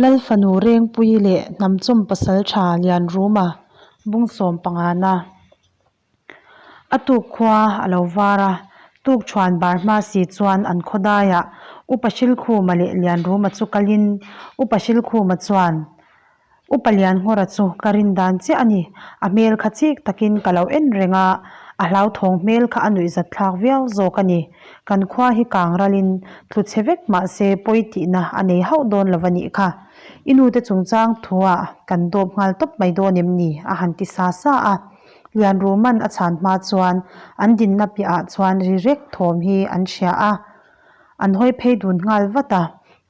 Lal fanu Rengpuii leh Hnamchawm pasaltha Lianruma bung sawm pangana a tuk khua a lo var a, tuk thuan bar hma si chuan an khaw daiah Upa Hrilkhuma leh Lianruma chu kalin Upa Hrilkhuma chuan Upa Lianngawra chu ka rin dan chiah a ni, a hmel kha chik takin ka lo en reng a, a hlauthawng hmel kha a nuihzat thlak viau zawk a ni. Kan khua hi kang ralin tlu chhe vek mah se pawi tihna a nei hauh dawn lo va nih kha. I nute chungchang thuah kan dawp nghal tawp mai dawn em ni? a han ti sa sa a. Lianruman a chhan hma chuan an dinna piahah chuan ri rek thawm hi an hria a. An hawi phei dun nghal vat a,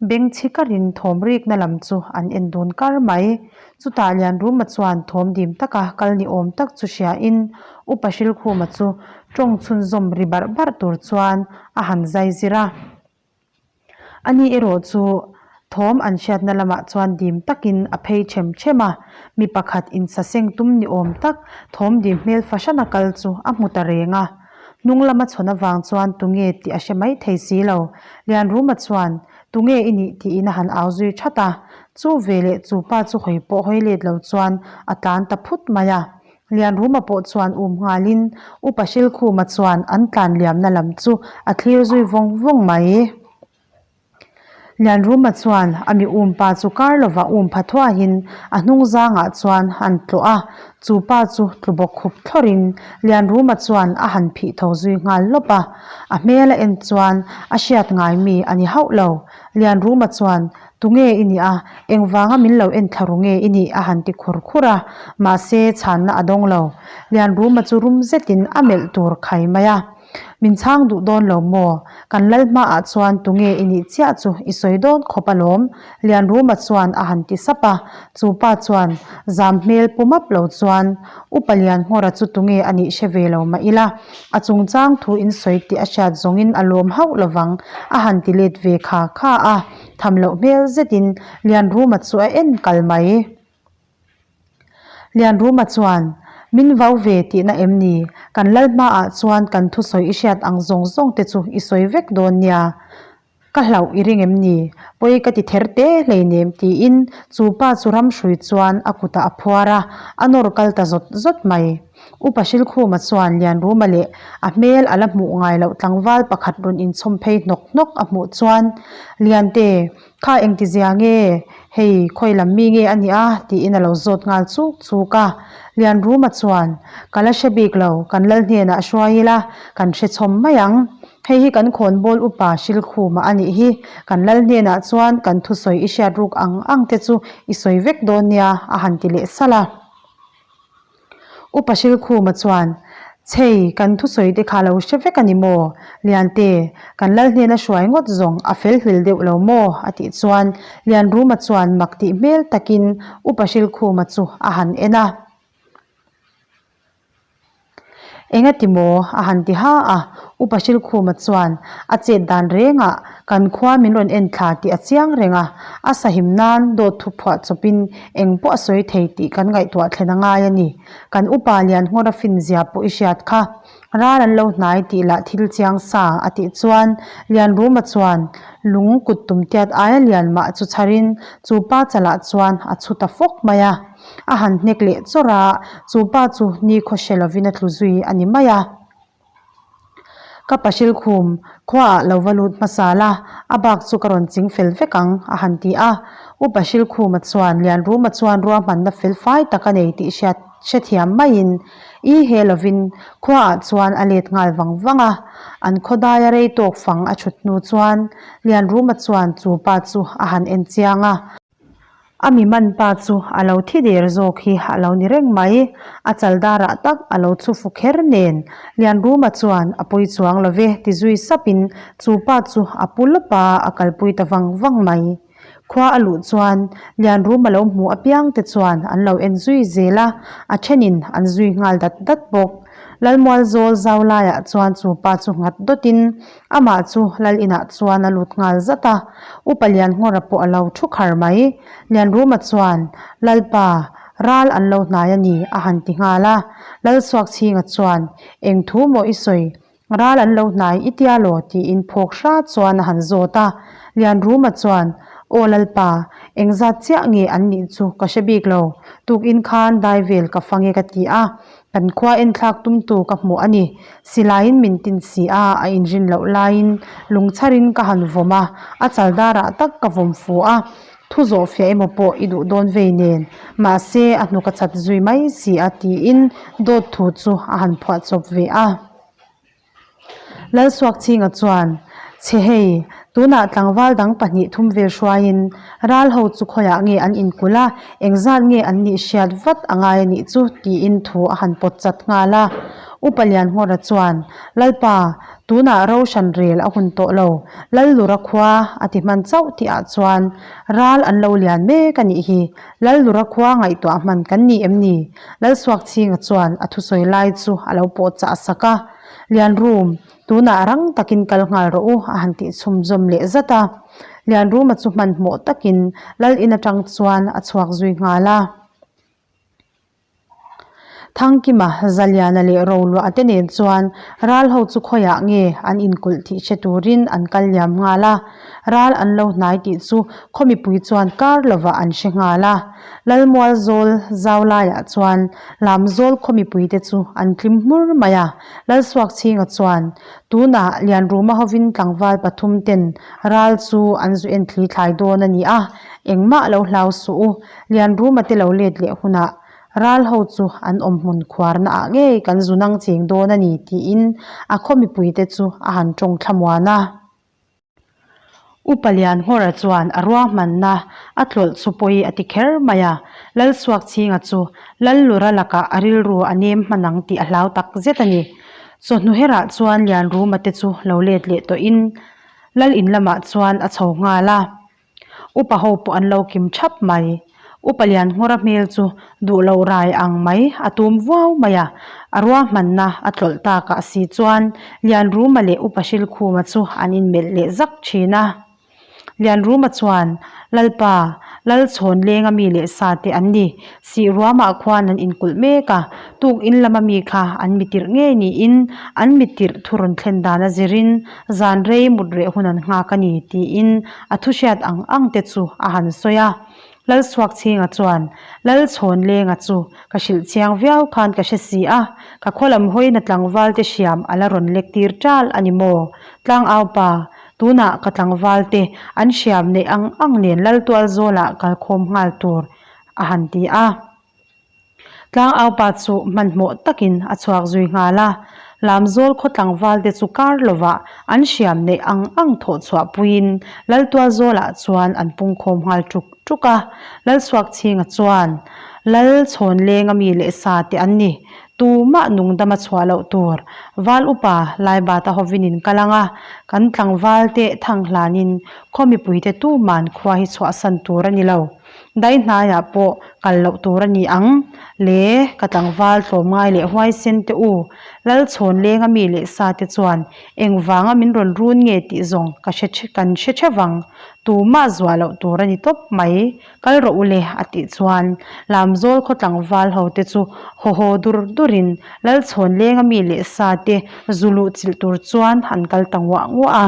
beng chhi karin thawm rikna lam chu an en dun kar mai. Chutah Lianruma chuan thawm dim taka kal ni awm tak chu hriain Upa Hrilkhuma chu tawng chhunzawm ri barh barh tur chuan a han zai zir a. Ani erawh chu thawm an hriatna lamah chuan dim takin a phei them them a, mi pakhat insaseng tum ni awm tak thawm dim hmel fahran a kal chu a hmu ta reng a. Hnung lama chhawn avang chuan tunge tih a hre mai thei si lo. Lianruma chuan, Tunge i nih? tiin a han au zui that a. Chu veleh chu pa chu hawi pawh hawi let lo chuan a tlan ta phut mai a. Lianruma pawh chuan um nghalin Upa Hrilkhuma chuan an tlan liamna lam chu a thlir zui vawng vawng mai. Lianruma chuan a mi um pa chu kar lova um pha thuaiin a hnung zangah chuan han tlawh a, chu pa chu tlu bawk khup thlawrin Lianruma chuan a han phih tho zui nghal lawp a, a hmel a en chuan a hriat ngai mi a ni hauh lo. Lianruma chuan, Tunge i nih a? Engvanga min lo en thla ru nge i nih? a han ti khur khur a, mahse chhanna a dawng lo. Lianruma chu rum zetin a melh tur khai mai a. Min chhang duh dawn lo maw? Kan lal hmaah chuan tunge i nih chiah chu i sawi dawn khawp alawm, Lianruma chuan a han ti sap a. Chu pa chuan zam hmel pu map lo chuan, Upa Lianngawra chu tunge a nih hre ve lo mah ila, a chungchang thu in sawi tih a hriat zawngin a lawm hauh lovang, a han ti let ve kha kha a. Tham loh hmel zetin Lianruma chu a en kal mai. Lianruma chuan, Min vau ve tihna em ni? Kan lal hmaah chuan kan thusawi i hriat ang zawng zawng te chu i sawi vek dawn nia. Ka hlauh i ring em ni? Pawi ka ti ther te hleinem tiin chu pa chu ramhrui chuan a kutah a phuar a, a nawr kal ta zawt zawt mai. Upa Hrilkhuma chuan Lianruma leh a hmel a la hmuh ngai loh tlangval pakhat rawn inchhawm phei hnawk hnawk a hmuh chuan, Liante, Kha engtizia nge? Hei, khawi lam mi nge a nih a? tiin a lo zawt nghal chuk chuk a. Lianruma chuan, Ka la hre bik lo, kan lal hnenah hruai ila, kan hre chhawm mai ang. Hei hi kan khawnbawl upa Hrilkhuma a nih hi, kan lal hnenah chuan kan thusawi i hriat ruk ang ang te chu i sawi vek dawn nia, a han ti leh salh a. Upa Hrilkhuma chuan, Chhei, kan thusawi te kha lo hre vek a ni maw? Liante, kan lal hnena hruai ngawt zawng a fel hlel deuh lo maw? a tih chuan Lianruma chuan mak tih hmel takin Upa Hrilkhuma chu a han en a. Engati maw? a han ti ha a. Upa Hrilkhuma chuan a chet dan rengah kan khua min rawn en thla tih a chiang reng a, a sahim nan dawt thu phuah chawpin eng pawh a sawi thei tih kan ngaihtuah thlen a ngai a ni. Kan upa lian nghawr a fin zia pawh i hriat kha. Ral an lo hnai tih lah thil chiang sa a tih chuan Lianruma chuan lung kut tum tiat aia lian mah chu chharin chu pa chalah chuan a chhu ta fawk mai a. A han hnek leh chawrh a, chu pa chu nikhaw hre lovin a tlu zui a ni mai a. Ka pasil khum, khuaah lo va lut hmasa la, a bak chu ka rawn ching fel vek ang, a han ti a. U Pasil Khuma chuan Lianruma chuan ruahmanna fel fai tak a nei tih hriat hrethiam maiin i he lovin khuaah chuan a let nghal vang vang a. An khawdaia rei tawk fang a thut hnu chuan Lianruma chuan chu pa chu a han en chiang a. A mi man pa chu a lo thi der zawk hi a lo ni reng mai. A chal darah tak a lo chhu fu kher nen. Lianruma chuan a pawi chuang lo ve ti zui sapin chu pa chu a pu lawp a, a kalpui ta vang vang mai. Khua a luh chuan Lianruma lo hmuh apiang te chuan an lo en zui zel a, a thenin an zui nghal dat dat bawk. Lalmual zawl zau laiah chuan chu pa chu nghat dawtin Amah chu lal inah chuan a lut nghal zat a, Upa Lianngawra pawh a lo thu khar mai. Lianruma chuan, Lalpa, ral an lo hnai a ni, a han ti nghal a. Lalsuakchhinga chuan, Eng thu maw i sawi? Ral an lo hnai i tia law? tiin phawk hra chuan a han zawt a. Lianruma chuan, Aw Lalpa, Engzat chiah nge an nih chu ka hre bik lo. Tukin khan dai vel ka fang e ka ti a, kan khua enthlak tumtu ka hmuh a ni. Silaiin min tin si a, a inrin loh laiin lungchharin ka han vawm a, a chal darah tak ka vawm fu a. Thu zawh fiah emaw pawh i duh dawn vei nen, mahse a hnuk a chat zui mai si a tiin dawt thu chu a han phuah chawp ve a. Lalsuakchhinga chuan, Chhe hei, tunah tlangval dang pahnih thum vel hruaiin ral ho chu khawiah nge an inkulh a, engzat nge an nih hriat vat a ngai a nih chu tiin thu a han pawt chat nghal a. Upa Lianngawra chuan, Lalpa, tunah ro hran rel a hun tawh lo, Lallura khua a ti hman chauh tihah chuan ral an lo lian mek a nih hi, Lallura khua ngaihtuah hman kan ni em ni? Lalsuakchhinga chuan a thusawi lai chu a lo pawh chah sak a, Lianrum, tunah rang takin kal nghal rawh u a han tih chhumzawm leh zat a. Lianruma chu hmanhmawh takin Lal in atang chuan a chhuak zui nghal a. Thangkima, Zaliana leh Roluah te nen chuan ral ho chu khawiah nge an inkulh tih hre turin an kal liam nghal a. Ral an lo hnai tih chu khaw mipui chuan kar lovah an hre nghal a. Lalmualzawl zau laiah chuan Lamzawl khaw mipuite chu an tlim hmur mai a. Lalsuakchhinga chuan tunah Lianruma hovin tlangval pathum ten ral chu an zu en thli thlai dawn a ni a, engmah lo hlau suh u. Lianruma te lo let leh hunah ral ho chu an awm hmun khuarna ah ngei kan zu nang cheng dawn a ni tiin a khaw mipuite chu a han tawng thlamuan a. Upa Lianngawra chuan a ruahmanna a tlawlh chu pawi a ti kher mai a, Lalsuakchhinga chu Lallura lakah a rilru a nem hman ang tih a hlau tak zet a ni. Chawhnu herah chuan Lianruma te chu lo let leh tawhin Lal in lamah chuan a chho nghal a. Upa ho pawh an lo kim thap mai. Upa Lianngawra hmel chu duh loh rai ang mai a tum vuau mai a, a ruahmanna a tlawlh takah si chuan Lianruma leh Upa Hrilkhuma chu an inmelh leh zak thin a. Lianruma chuan, Lalpa, Lalchhawn lenga mi leh sa te an ni. Sih ruamah khuan an inkulh mek a, tuk in lama mi kha an mitirh ngei niin an mitirh thu rawn thlen dan a zirin zan rei mut reh hun an nghak a ni tiin a thu hriat ang ang te chu a han sawi a. Lalchhuakchhinga chuan Lalchhawn lenga chu ka hrilh chiang viau khan ka hre si a, ka khaw lam hawina tlangval te hriam a la rawn lek tir ṭal a ni maw? Tlangaupa, tunah ka tlangval te an hriam neih ang ang nen Laltualzawlah kalkhawm nghal tur a han ti a. Tlangaupa chu hmanhmawh takin a chhuak zui nghal a, Lamzawl khaw tlangvalte chu kar lovah an hriam neih ang ang thawh chhuah puiin Laltualzawlah chuan an pungkhawm nghal ṭuk ṭuk a. Lalchhuakchhinga chuan, Lal chhawnlenga mi leh sa te an ni, tumah nungdama chhuah loh tur Val upa Laibata hovin in kal ang a, kan tlangvalte thang hlanin khaw mipuite tuman khua hi chhuahsan tur a ni lo. Dai hnaiah pawh kal loh tur a ni ang. Le, ka tlangval tlawmngai leh huaisen te u, Lalchhawn lenga mi leh sa te chuan engvanga min rawn run nge tih zawng ka hre kan hre theuh vang. Tumah zuah loh tur a ni tawp mai. Kal rawh u le, a tih chuan Lamzawl khaw tlangval ho te chu haw haw dur durin Lalchhawn lenga mi leh sa te zu luh chilh tur chuan an kal ta nguah nguah a.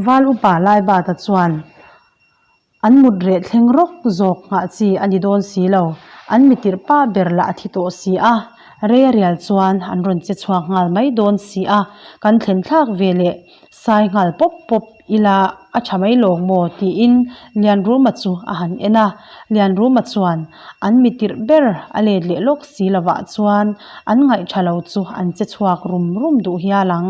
Val upa Laibata chuan an mut reh thleng rawk zawk nghah chi a ni dawn si lo, an mitirh pa ber lah a thi tawh si a, rei a rial chuan an rawn che chhuak nghal mai dawn si a, kan thlen thlak ve leh sai nghal pawp pawp ila a tha mai lawng maw tiin Lianruma chu a han en a, Lianruma chuan an mitirh ber a let leh lawk si lovah chuan an ngaih tha lo chu an che chhuak rum rum duh hial ang.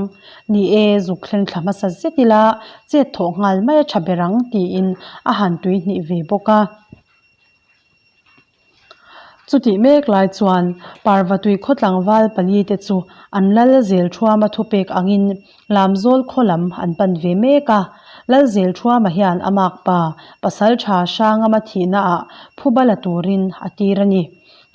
Ni e, zuk thleng thla hmasa zet ila chet thawh nghal mai a tha ber ang tiin a han tui hnih ve bawk a. Chutih mek lai chuan Parvatui khaw tlangval pali te chu an lal zel thuama thupek angin Lamzawl khaw lam an pan ve mek a. Lal zel thuama hian a makpa Pasaltha Hrangama thihnaah phuba la turin a tir a ni.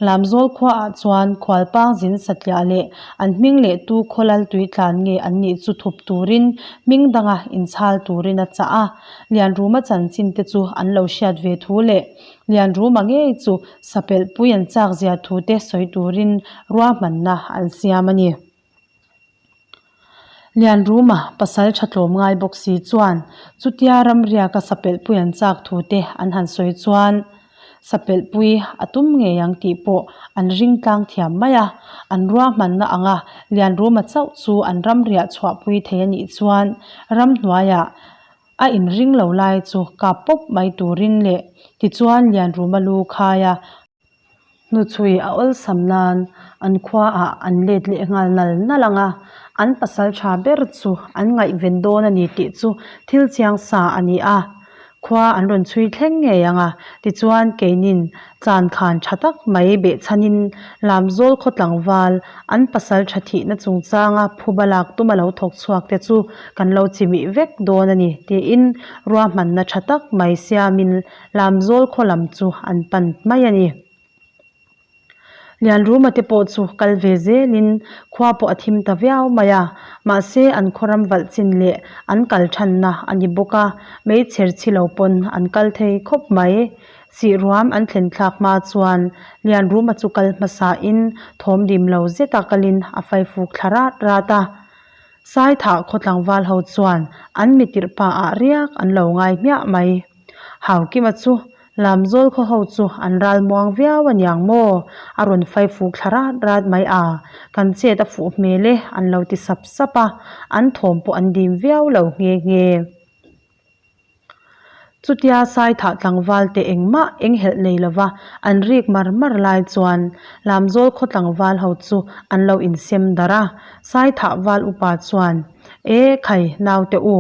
Lamzawl khuaah chuan khualpang zin satliah leh an hming leh tu khaw lal tui tlan nge an nih chu thup turin hming danga inchhal turin a chah a. Lianruma chanchin te chu an lo hriat ve thu leh Lianruma ngei chu sapelhpui an chak zia thu te sawi turin ruahmanna an siam a ni. Lianruma pasal tha tlawm ngai bawk si chuan chutia ramriaka sapelhpui an chak thu te an han sawi chuan sapelhpui a tum ngei ang tih pawh an ring tlang thiam mai a. An ruahmanna anga Lianruma chauh chu an ramriah chhuahpui thei a nih chuan ramhnuaiah a inring lo lai chu kap pawp mai turin leh tichuan Lianruma lu khaia Hnuchhui a awlsam nan an khuaah an let leh nghal nal nal ang a, an pasal tha ber chu an ngaihven dawn a ni tih chu thil chiang sa a ni a. Khua an rawn chhui thleng ngei ang a, tichuan keinin chan khan tha tak mai behchhanin Lamzawl khaw tlangval an pasal tha thihna chungchanga phuba lak tuma lo thawk chhuak te chu kan lo chimih vek dawn a ni tiin ruahmanna tha tak mai siamin Lamzawl khaw lam chu an pan mai a ni. Lianruma te pawh chu kal ve zelin khua pawh a thim ta viau mai a, mahse an khaw ram valh chin leh an kal thanna a ni bawk a, meichher chhi lo pawn an kal thei khawp mai. Sihruam an thlen thlak hma chuan Lianruma chu kal hmasain thawm dim lo zeta kalin a faifuk thla rat rat a. Saithah khaw tlangval ho chuan an mitirh pa ah riak an lo ngai hmiah mai. Haukima chu Lamzawl khaw ho chu an ral muang viau a niang maw? A rawn fai fuk thla rat rat mai a, kan chet a fuh hmel e an lo ti sap sap a, an thawm pawh an dim viau lo nghe nghe. Chutia Saithah tlangval te engmah enghelh nei lova an rik mar mar lai chuan Lamzawl khaw tlangval ho chu an lo insem darh a, Saithah val upa chuan, E khai naute u,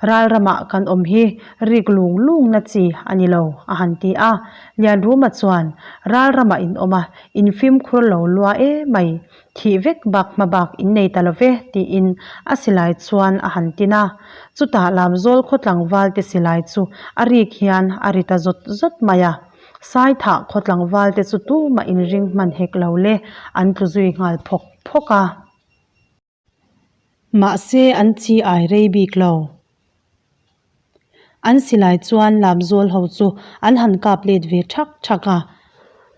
ral ramah kan awm hi rik lung lung na chi a ni lo a han ti a. Lianruma chuan, Ral ramah in awm a, in fimkhur lo lua e mai, thih vek bak hma bak in nei ta lo ve tiin a silai chuan a han tin a. Chutah Lamzawl khaw tlangval te silai chu a rik hian a ri ta zawt zawt mai a. Saithah khaw tlangval te chu tumah inring hman hek lo le, an tlu zui nghal phawk phawk a. Mahse an chi ai rei bik lo. An silai chuan Lamzawl ho chu an han kap let ve thak thak a.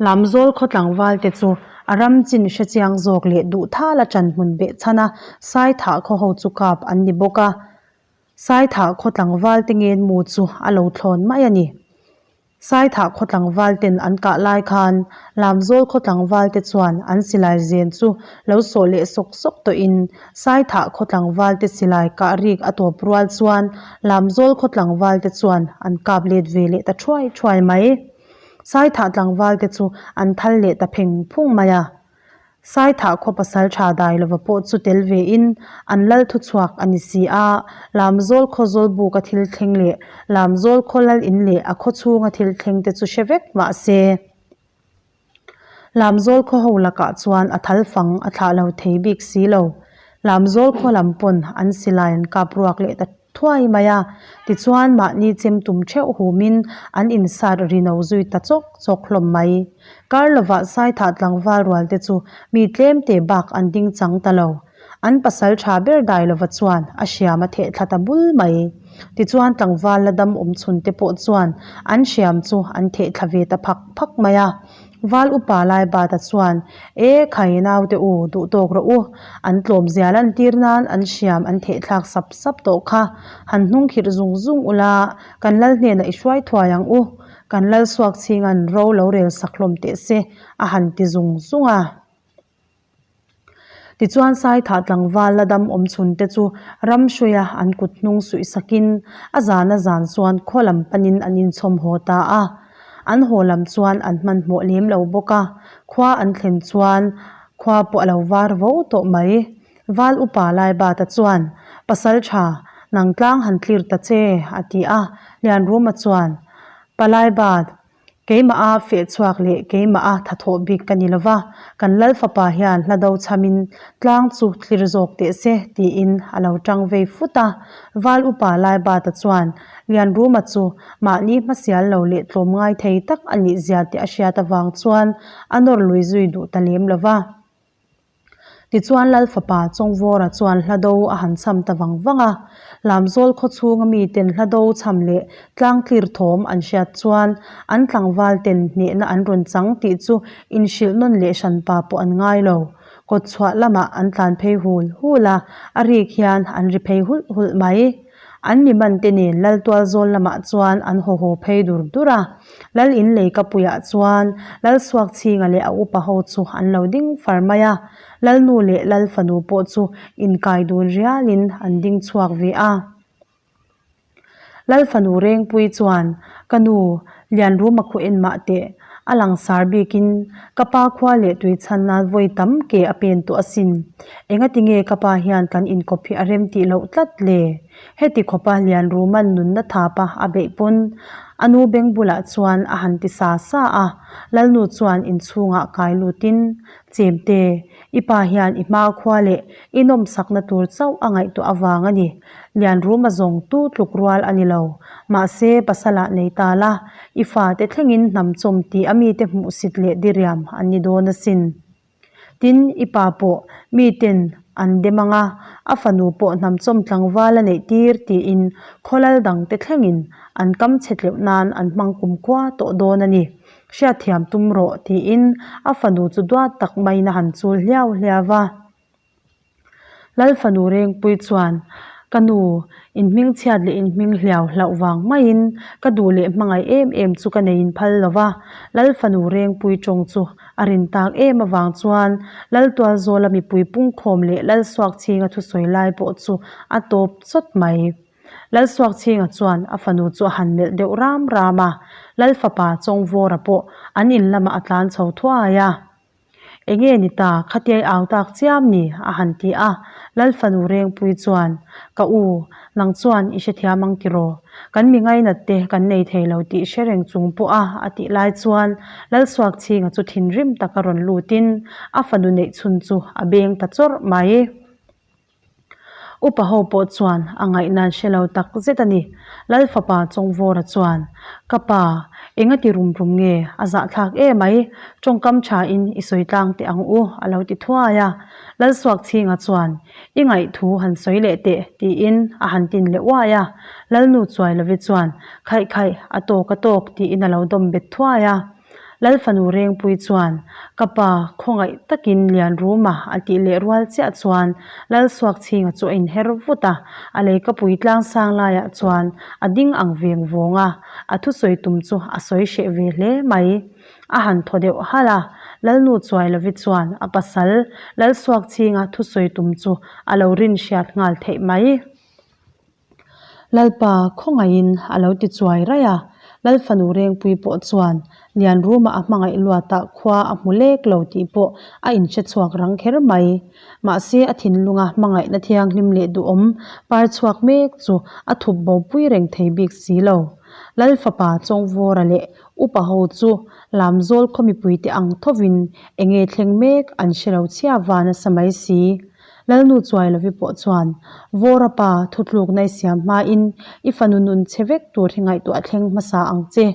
Lamzawl khaw tlangval te chu a ram chin hre chiang zawk leh duh thal a ṭan hmun beh chhan a, Saithah khaw ho chu kap an ni bawk a. Saithah khaw tlangval te ngen mu chu a lo thlawn mai a ni. Saithah khaw tlangval ten an kah lai khan Lamzawl khaw tlangval te chuan an silai zen chu lo sawh leh sawk sawk tawhin Saithah khaw tlangval te silai kah rik a tawp rual chuan Lamzawl khaw tlangval te chuan an kap let ve leh ta thuai thuai mai. Saithah tlangval te chu an thal leh ta pheng phung mai a. Saithah khaw pasal tha dai lova pawh chu tel vein an lal thuchhuak a ni si a, Lamzawl khaw Zawlbuk a thil thleng leh Lamzawl khaw lal in leh a khaw chhunga thil thleng te chu hre vek mah se, Lamzawl khaw ho lakah chuan a thal fang a thlah lo thei bik si lo. Lamzawl khaw lam pawn an silai an kap ruak leh ta thuai mai a, tichuan mahni chem tum theuh humin an insat ri no zui ta chawk chawk hlawm mai. Kar lovah Saithah tlangval rual te chu mi tlem te bak an ding chang ta lo. An pasal tha ber dai lova chuan a hriam a theh thla ta bul mai. Tichuan tlangval la dam awm chhun te pawh chuan an hriam chu an theh thla ve ta phak phak mai a. Val upa Laibata chuan, E khai naute u, duh tawk rawh u. An tlawm zia lantir nan an hriam an thehthlak sap sap tawh kha. Han hnung khirh zung zung ula, kan lal hnenah i hruai thuai ang u. Kan lal suak chhinga'n ro lo rel sak hlawm teh se, a han ti zung zung a. Tichuan Saithah tlangval la dam awm chhun te chu ram hruia an kut hnung suih sakin a zan a zan chuan khaw lam panin an inchhawm haw ta a. An haw lam chuan an hmanhmawh lem lo bawk a, khua an thlen chuan khua pawh a lo var vo tawh mai. Val upa Laibata chuan, Pasal tha, nang tlang han tlir ta che, a ti a. Lianruma chuan, Pa Laibat, Keimah a feh chhuak leh keimah a thathawh bik ka ni lova, kan Lal fapa hian hla do chhamin tlang chu thlir zawk teh se tiin a lo tang vei fut a. Val upa Laibata chuan Lianruma chu mahni hmasial lo leh tlawm ngai thei tak a nih zia tih a hriat avang chuan a nawr lui zui duh ta lem lova. Tichuan Lal fapa Chawngvawra chuan hla do a han chham ta vang vang a. Lamzawl khaw chhunga miten hla do chham leh tlangtlir thawm an hriat chuan an tlangval ten hnehna an rawn chang tih chu inhrilh nawn leh hranpa pawh an ngai lo. Kawtchhuah lamah an tlan phei hul hul a, a rik hian an ri phei hulh hulh mai. An mi man te nen Lal Tualzawl lamah chuan an haw haw phei dur dur a. Lal in lei ka puiah chuan Lal Suakchhinga leh a upa ho chu an lo ding far mai a. Lal nu leh Lal fanu pawh chu inkai dun rialin an ding chhuak ve a. Lal fanu Rengpui chuan, Ka nu, Lianruma khu en mah teh, a langsar bikin ka pa khua leh tui chhan nan vawi tam ke a pen tawh asin. Engati nge ka pa hian kan inkawp hi a rem tih loh tlat le? Heti khawpa Lianruma'n nunna thapa a beih pawn a nu beng bulah chuan a han ti sa sa a, Lalnu chuan inchhungah kai lutin, Chemte, i pa hian i hmakhua leh i nawmsakna tur chauh a ngaihtuah avang a ni. Lianruma zawng tu tluk rual a ni lo. Mahse, pasalah nei ta la, i fate thlengin hnam chawm tih a mite hmuhsit leh diriam an ni dawn asin. Tin, i pa pawh miten an dem ang a, a fanu pawh hnam chawm tlangval a neih tir tiin khawlal dangte thlengin an kam chhe tleuh nan an hmang kumkhua tawh dawn a ni. Hriatthiam tum rawh tiin a fanu chu duat tak maiin a han chul hliau hliau va. Lal fanu Rengpui chuan, Ka nu, in hmingchhiat leh in hming hliau hlauh vang maiin ka duh leh hmangaih em em chu ka nei in phal lo va. Lal fanu Rengpui tawng chu a rin tak em avang chuan Lal Tualzawla mipui pungkhawm leh Lal Suakchhinga thusawi lai pawh chu a tawp chawt mai. Lal Suakchhinga chuan a fanu chu a han melh deuh ram ram a, Lal fapa Chawngvawra pawh an in lamah a tlan chho thuai a. Enge ni ta, khatia i au tak chiam ni? a han ti a. Lal fanu Rengpui chuan, Ka u, nang chuan i hrethiam ang tiraw? Kan mi ngainat te kan nei thei lo tih hre reng chung pawh a, a tih lai chuan Lal Suakchhinga chu thinrim taka rawn lutin a fanu neihchhun chu a beng ta chawrh mai. Upa ho pawh chuan a ngaihnan hre lo tak zet a ni. Lal fapa Chawngvawra chuan, Ka pa, enga ti rum rum nge? A zahthlak e mai. Tawngkam thain i sawi tlang teh ang u, a lo ti thuai a. Lal Suakchhinga chuan, I ngaihthu han sawi leh teh, tiin a han tin leh uai a. Lalnu Chuailovi chuan, Khaih khaih, a tawk a tawk, tiin a lo dawm bet thuai a. Lal fanu Rengpui chuan, Ka pa, khawngaih takin Lianruma a tih leh rual chiah chuan Lal Suakchhinga chu a inher vut a, a leikapui tlangsang laiah chuan a ding ang veng vawng a, a thusawi tum chu a sawi hreh ve hle mai. A han thaw deuh halh a, Lalnu Chuailovi chuan a pasal Lal Suakchhinga thusawi tum chu a lo rin hriat nghal theih mai. Lalpa khawngaihin a lo ti chuai raih a, Lal fanu Rengpui pawh chuan Lianruma a hmangaih luatah khua a hmu lek lo tih pawh a inhre chhuak rang kher mai. Mahse a thinlunga hmangaihna thianghlim leh duhawm par chhuak mek chu a thup bopui reng thei bik si lo. Lal fapa Chawngvawra leh upa ho chu Lamzawl khaw mipuite ang thovin enge thleng mek an hre lo chhia va nasa mai si. Lalnu Chuailovi pawh chuan, Vawra pa, thutlukna i siam hmain i fanu nun che vek tur hi ngaihtuah thleng hmasa ang che,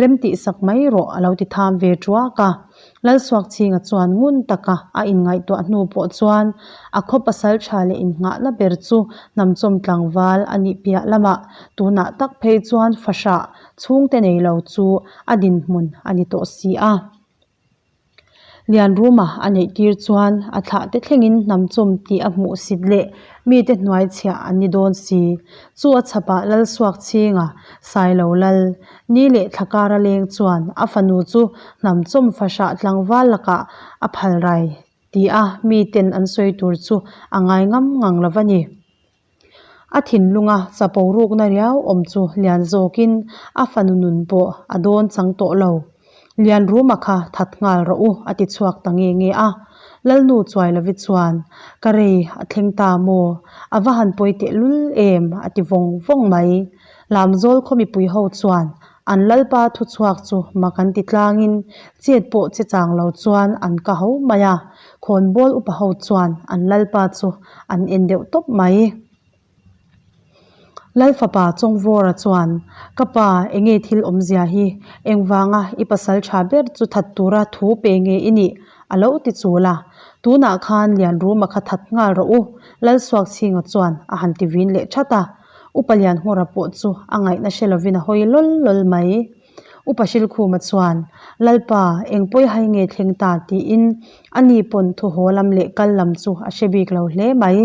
rem tihsak mai rawh a lo ti tham ve ṭuak a. Lalsuakchhinga chuan ngun taka a inngaihtuah hnu pawh chuan a khaw pasal ṭha leh innghahna ber chu hnamchawm tlangval a nih piah lamah tunah tak phei chuan fahrah chhungte nei lo chu a dinhmun a ni tawh si a. Lianruma a neih tir chuan a thlah te thlengin hnam chawm tih a hmuh sit leh mite hnuai chhiah an ni dawn si. Chu a chhapah Lalsuakchhinga, Sailo Lal, ni leh thla kara leng chuan a fanu chu hnam chawm fahrah tlangval lakah a phal rai tih a miten an sawi tur chu a ngai ngam ngang lo va ni. A thinlunga chapo rukna riau awm chu lian zawkin a fanu nun pawh a dawn chang tawh lo. Lianruma kha that nghal rawh u a ti chhuak ta nge nge a. Lalnu Chuailovi chuan, Ka rei a thleng ta maw? A va han pawi tehlul em? a ti vawng vawng mai. Lamzawl khaw mipui ho chuan An Lalpa thuchhuak chu mak an ti tlangin chet pawh che chang lo chuan an ka ho mai a, khawnbawl upa ho chuan an Lalpa chu an en deuh tawp mai. Lal fapa Chawngvawra chuan, Ka pa, enge thil awmzia hi? Engvanga i pasal tha ber chu that tura thu pe nge i nih? a lo ti chul a. Tunah khan Lianruma kha that nghal rawh u, Lalsuakchhinga chuan a han ti vin leh that a. Upa Lianhmawra pawh chu a ngaihna hre lovin a hawi lawl lawl mai. Upa Hrilkhuma chuan, Lalpa, eng pawi hai nge thleng ta? tiin ani pawn thu haw lam leh kal lam chu a hre bik lo hle mai.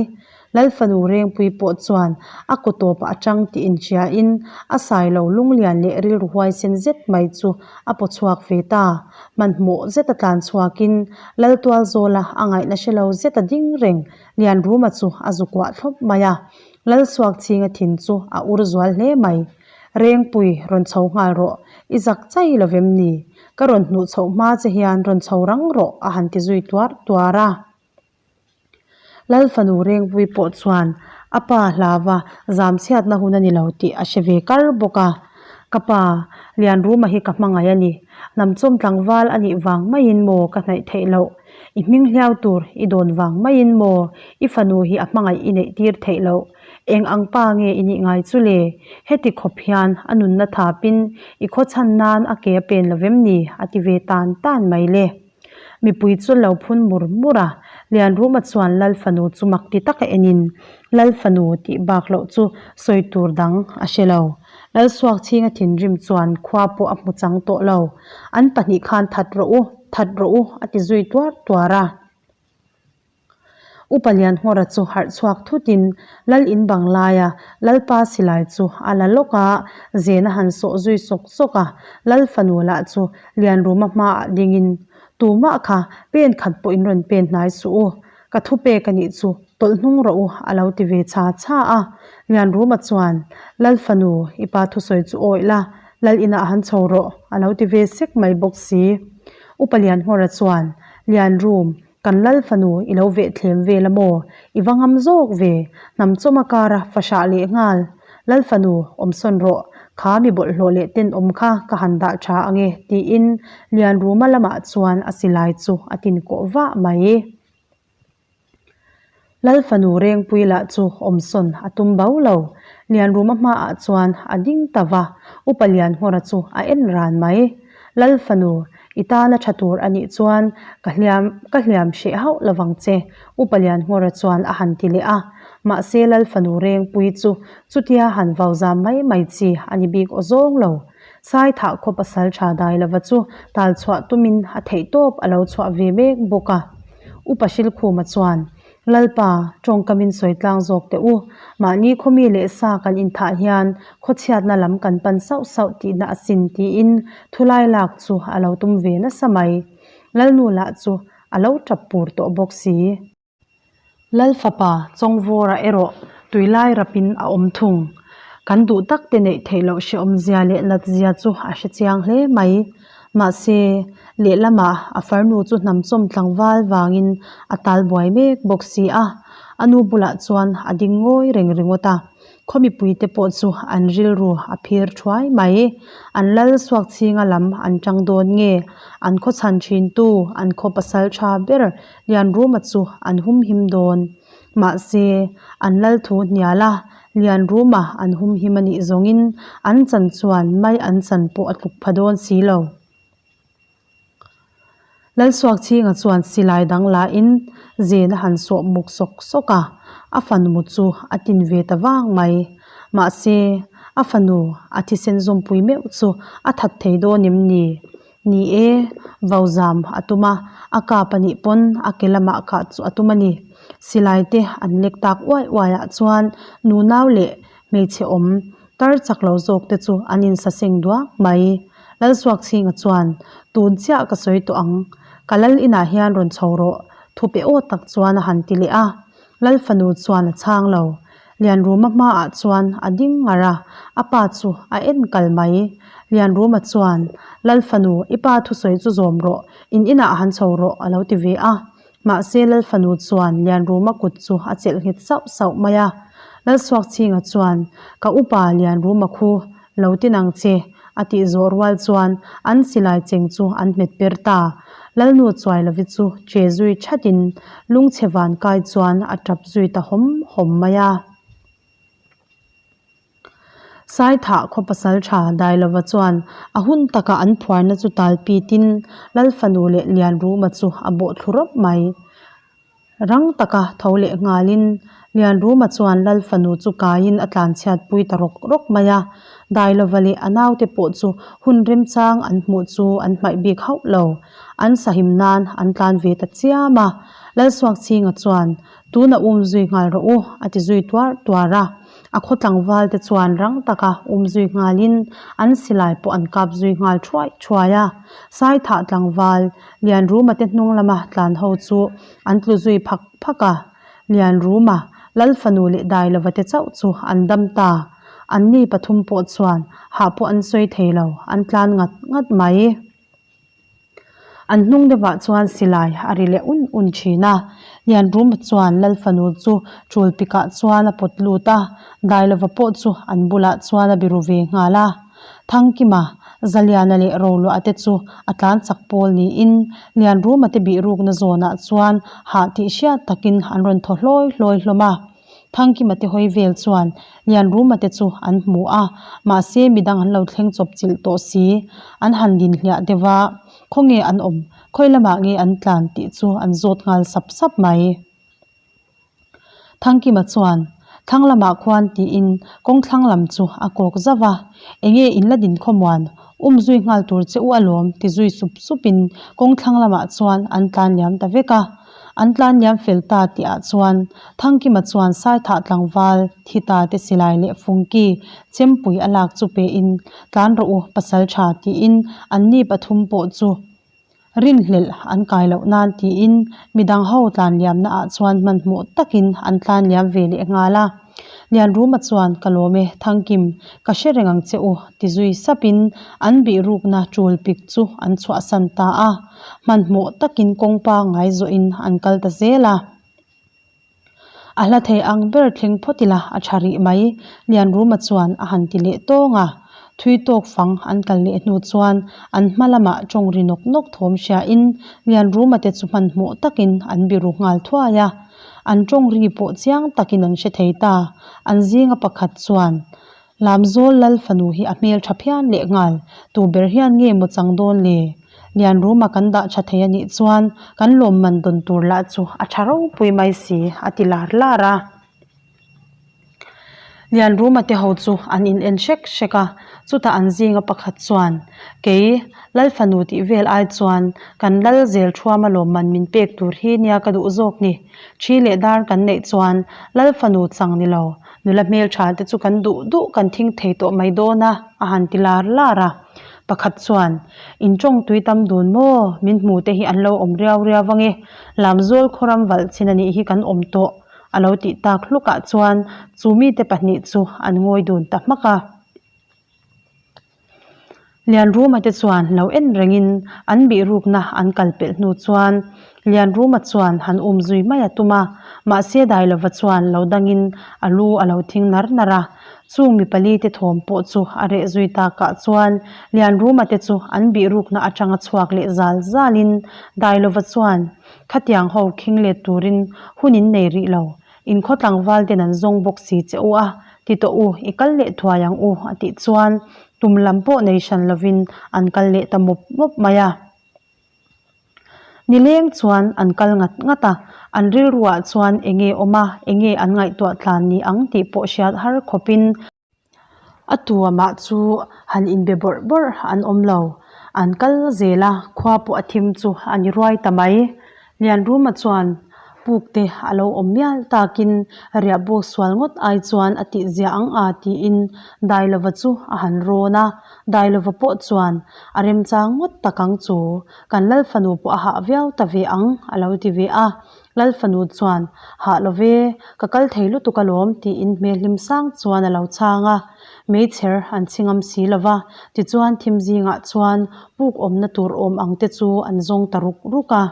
Lalfanu Rengpui pawh chuan a kaw tawpah a tang tih inhriain a sailo lunglian leh rilru huaisen zet mai chu a paw chhuak ve ta. Hmanhmawh zeta tlan chhuakin Laltualzawla a ngaihna hre lo zeta ding reng Lianruma chu a zu kuah thlawp mai a. Lalsuakchhinga thin chu a ur zual hle mai. Rengpui, rawn chho nghal rawh. I zak chai lo vem ni? Ka rawn hnuh chhoh hma che hian rawn chho rang rawh a han ti zui tuar tuar a. Lalfanu Rengpui pawh chuan a pa hlava zamchhiatna hun a ni lo tih a hre ve kar bawk a. Ka pa, Lianruma hi ka hmangaih a ni. Hnamchawm tlangval a nih vang maiin maw ka hnaih theih loh? I hming hliau tur i dawn vang maiin maw i fanu hi a hmangaih i neih tir theih loh? Eng ang pa nge i nih ngai chu le? Heti khawp hian a nunna thapin i khawchhan nan a ke a pen lo vem ni? a ti ve tan tan mai le. Mipui chu lo phun mur mur a, Lianruma chuan Lal fanu chu mak ti taka enin Lal fanu tih bak loh chu sawi tur dang a hre lo. Lalsuakchhinga thinrim chuan khua pawh a hmu chang tawh lo. An pahnih khan that rawh u, that rawh u a ti zui tuar tuar a. Upa Lianhngawra chu harh chhuak thutin Lal in bang laia Lalpa silai chu a la lawk a, zen a han sawh zui sawk sawk a, Lal fanu lah chu Lianruma hmaah dingin, Tumah kha pen khat pawh in rawn pen hnai suh u, ka thupek a nih chu tawlh hnung rawh u a lo ti ve chha chha a. Lianruma chuan, Lal fanu, i pa thusawi chu awih la, Lal inah han chho rawh a lo ti ve sek mai bawk si. Upa Lianhngawra chuan, Lianrum, Kan lal fanu i lo veh thlem vel a maw? I va ngam zawk ve, hnam chawm a kara fahrah leh nghal. Lal fanu, awm sawn rawh, kha mi bawlhhlawh leh tenawm kha ka han dah tha ang e, tiin Lianruma lamah chuan a silai chu a tin kawh vah mai. Lal fanu Rengpui lah chu awm sawn a tum bo lo. Lianruma hmaah chuan a ding ta va, Upa Lianhngawra chu a en ran mai. Lal fanu, i tana tha tur a nih chuan ka hliam ka hliam hreh hauh lovang che, Upa Lianhngawra chuan a han ti leh a. Mahse Lal fanu Rengpui chu chutia han vau zam mai mai chi a ni bik aw zawng lo. Saithah khaw pasal tha dai lova chu tal chhuah tumin a theihtawp a lo chhuah ve mek bawk a. Upa Hrilkhuma chuan, Lalpa, tawngkamin sawi tlang zawk teh u. Mahni khawmi leh sa kan inthah hian khawchhiatna lam kan pan sauh sauh tihna asin tiin thulai lak chu a lo tum ve nasa mai. Lalnu lah chu a lo tap pur tawh bawk si. Lal fapa Chawngvawra erawh tuilai rapin a awm thung. Kan duh tak te neih theih loh hrehawmzia leh natzia chu a hre chiang hle mai. Mahse, lehlamah a farnu chu hnamchawm tlangval vangin a tal buai mek bawk si a, a nu bulah chuan a ding ngawi reng ringawt a. Khaw mipuite pawh chu an rilru a phir thuai mai. An lal suak chhinga lam an tang dawn nge? An khaw chhan thintu, an khaw pasal tha ber Lianruma chu an humhim dawn. Mahse, an lal thu hnial a, Lianruma an humhim a nih zawngin an chan chuan mai an chan pawh a tluk pha dawn si lo. Lalsuakchhinga chuan silai dang lahin zen a han sawh muk sawk sawk a, a fanu chu a tin ve ta vang mai. Mahse, a fanu a thisen zawmpui meuh chu a that thei dawn em ni? Ni e, vauzam a tum a, a kap a nih pawn a ke lamah kah chu a tum a ni. Silai te an lek tak uai uai ah chuan nunau leh hmeichhe awm tar chak lo zawk te chu an insaseng duak mai. Lalsuakchhinga chuan, Tun chiah ka sawi tawh ang, ka lal inah hian rawn chho rawh, thupe aw tak chuan a han ti leh a. Lal fanu chuan a chhang lo. Lianruma hmaah chuan a ding ngar a, a pa chu a en kal mai. Lianruma chuan, Lal fanu, i pa thusawi chu zawm rawh, in inah han chho rawh, a lo ti ve a. Mahse Lal fanu chuan Lianruma kut chu a chelh nghet sauh sauh mai a. Lalsuakchhinga chuan, Ka upa Lianruma khu lo tin ang che, a tih zawh rual chuan an silai cheng chu an hmet per ta. Lalnu Chuailovi chu che zui thatin lungchhe van kai chuan a tap zui ta hawm hawm mai a. Saithah khaw pasal tha Dailova chuan a hun taka an phuarna chu tal pitin Lal fanu leh Lianruma chu a bawh thlu rawp mai. Rang taka tho leh nghalin. Lianruma chuan Lal fanu chu kaiin a tlanchhiatpui ta rawk rawk mai a. Dailova leh a naute pawh chu hun remchang an hmuh chu an hmaih bik hauh lo. An sahim nan an tlan ve ta chiam a. Lalsuakchhinga chuan, Tuna um zui nghal rawh u, a ti zui tuar tuar a. A khaw tlangval te chuan rang taka um zui nghalin an silai pawh an kap zui nghal thuai thuai a. Saithah tlangval Lianruma te hnung lama tlan ho chu an tlu zui phak phak a. Lianruma, Lal fanu leh Dailova te chauh chu an dam ta. Anni pathum pawh chuan hah pawh an sawi thei lo, an tlan ngat ngat mai. An hnung deuhah chuan silai a ri leh un un thin a, Lianruma chuan Lal fanu chu tul pikah chuan a pawt lut a, Dailova pawh chu an bulah chuan a biru ve nghal a. Thangkima, Zaliana leh Roluah te chu a tlan chak pawl niin Lianruma te bihrukna zawnah chuan hah tih hriat takin an rawn thaw hlawi hlawi hlawm a. Thangkima te hawi vel chuan Lianruma te chu an hmu a, mahse midang an lo thleng chawp chilh tawh si. An han din hliah deuh a, khawnge an awm, khawi lamah nge an tlan tih chu an zawt nghal sap sap mai. Thangkima chuan, Thlang lamah khuan tiin kawng thlang lam chu a kawk zauh a, Enge in la din khawmuan, um zui nghal tur che u alawm ti zui sup supin kawng thlang lamah chuan an tlan liam ta vek a. An tlan liam fel ta tihah chuan Thangkima chuan Saithah tlangval thi ta te silai leh fungki chempui a lak chu pein tlan rawh u pasal tha tiin anni pathum pawh chu Rinhlelh an kai loh nan tiin midang ho tlan liamna ah chuan hmanhmawh takin an tlan liam ve leh nghal a. Lianruma chuan ka lawm e Thangkim, ka hre reng ang che u ti zui sapin an bihrukna tul pik chu an chhuahsan ta a. Hmanhmawh takin kawng pangngai zawhin an kal ta zel a. A hla thei ang ber thleng phawt ila a tha rih mai, Lianruma chuan a han ti leh tawng a. Thui tawk fang an kal leh hnu chuan an hma lamah tawng ri nawk nawk thawm hriain Lianruma te chu hmanhmawh takin an biru nghal thuai a. An tawng ri pawh chiang takin an hre thei ta. An zinga pakhat chuan, Lamzawl Lal fanu hi a hmel tha phian leh nghal, tu ber hian nge maw chang dawn le? Lianruma kan dah tha thei a nih chuan kan lawmman dawn tur lah chu a tha ropui mai si, a ti lar lar a. Lianruma te ho chu an in en hrek hrek a, chutah an zinga pakhat chuan, Kei, Lal fanu tih vel ai chuan kan lal zel thuama lawmman min pek tur hi nia ka duh zawk ni. Thi leh dar kan neih chuan Lal fanu chang ni lo, Nula hmeltha te chu kan duh duh kan thing thei tawh mai dawn a, a han ti lar lar a. Pakhat chuan, In tawng tui tam dun maw? Min hmu te hi an lo awm riau riau vang e. Lamzawl khawram valh chin a nih hi kan awm tawh, a lo tih tak hlukah chuan chu mite pahnih chu an ngawi dun ta hmak a. Lianruma te chuan lo en rengin an bihrukna an kal pelh hnu chuan Lianruma chuan han um zui mai a tum a, mahse Dailova chuan lo dangin a lu a lo thing nar nar a. Chung mi pali te thawm pawh chu a reh zui takah chuan Lianruma te chu an bihrukna atanga chhuak leh zal zalin Dailova chuan khatiang ho khing let turin hun in nei rih lo In khaw tlangval ten an zawng bawk si che u a, ti tawh u, i kal leh thuai ang u, a tih chuan tum lam pawh nei hran lovin an kal leh ta mawp mawp mai a. Nileng chuan an kal ngat ngat a, an rilruah chuan enge awm a, enge an ngaihtuah tlan ni ang tih pawh hriat har khawpin, A tuamah chu han inbe bawrh bawrh an awm lo. An kal zel a, khua pawh a thim chu a ni ruai ta mai. Lianruma chuan puk te a lo awm mial takin riah buk sual ngawt ai chuan a tih zia ang a tiin Dailova chu a han rawn a. Dailova pawh chuan a remchang ngawt tak ang chu, kan Lalfanu pawh a hah viau ta ve ang a lo ti ve a. Lal fanu chuan, Hah lo ve, ka kal thei lutuk alawm, tiin hmel hlim sang chuan a lo chhang a. Meichher an chhi ngam si lo va, tichuan thim zingah chuan puk awmna tur awm ang te chu an zawng ta ruk ruk a.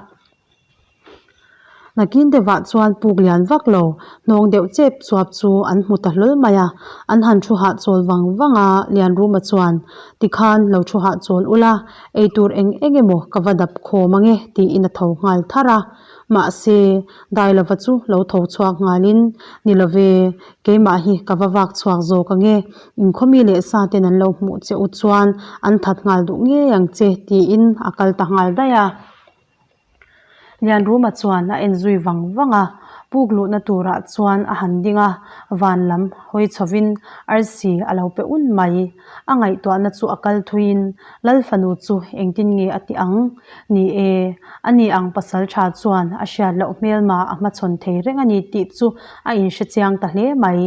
Nakin deuhah chuan puk lian vak lo, hnawng deuh chep chuap chu an hmu ta hlawl mai a. An han thu hahchawl vang vang a, Lianruma chuan, Tikhan lo thu hahchawl ula, eitur eng eng emaw ka va dap khawm ange, tiin a tho nghal tharh a. Mahse, Dailova chu lo tho chhuak nghalin, Ni love, keimah hi ka va vak chhuak zawk ange, inkhawmi leh sa ten an lo hmuh che u chuan an that nghal duh ngei ang che, tiin a kal ta nghal daih a. Lianruma chuan a en zui vang vang a. Puk luhna turah chuan a han ding a, van lam hawi chhovin arsi a lo pe un mai. A ngaihtuahna chu a kal thuiin Lal fanu chu engtin nge a ti ang? Ni e, ani ang pasal tha chuan a hriat loh hmelma a hmachhawn thei reng a ni tih chu a inhre chiang ta hle mai.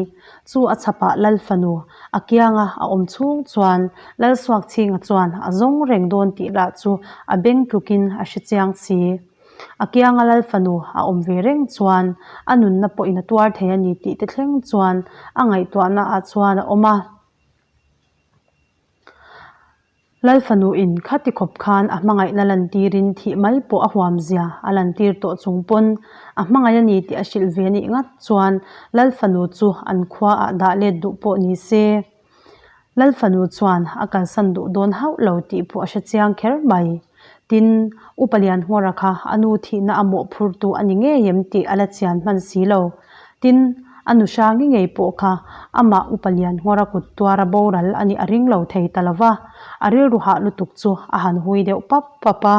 Chu a chhapah Lal fanu a kianga a awm chhung chuan Lal Suakchhinga chuan a zawng reng dawn tih lah chu a beng tlukin a hre chiang si. A kianga Lal fanu a awm ve reng chuan a nunna pawhin a tuar thei a ni tih te thleng chuan a ngaihtuahna ah chuan a awm a. Lal fanu in khati khawp khan a hmangaihna lantirin thih mai pawh a huam zia a lantir tawh chung pawn a hmangaih a ni tih a hrilh ve nih ngat chuan Lal fanu chu an khua ah dah let duh pawh ni se. Lal fanu chuan a kalsan duh dawn hauh lo tih pawh a hre chiang kher mai. Tin, Upa Lianhmawra kha a nu thihna a mawhphurtu a ni ngei em tih a la chian hman si lo. Tin, a nu Hrangi ngei pawh kha amah Upa Lianhmawra kut tuara boral a nih a ring lo thei ta lo va, a rilru hah lutuk chu a han hui deuh pap pap a.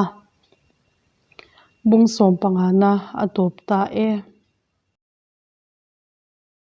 Bung sawm pangana a tawp ta e.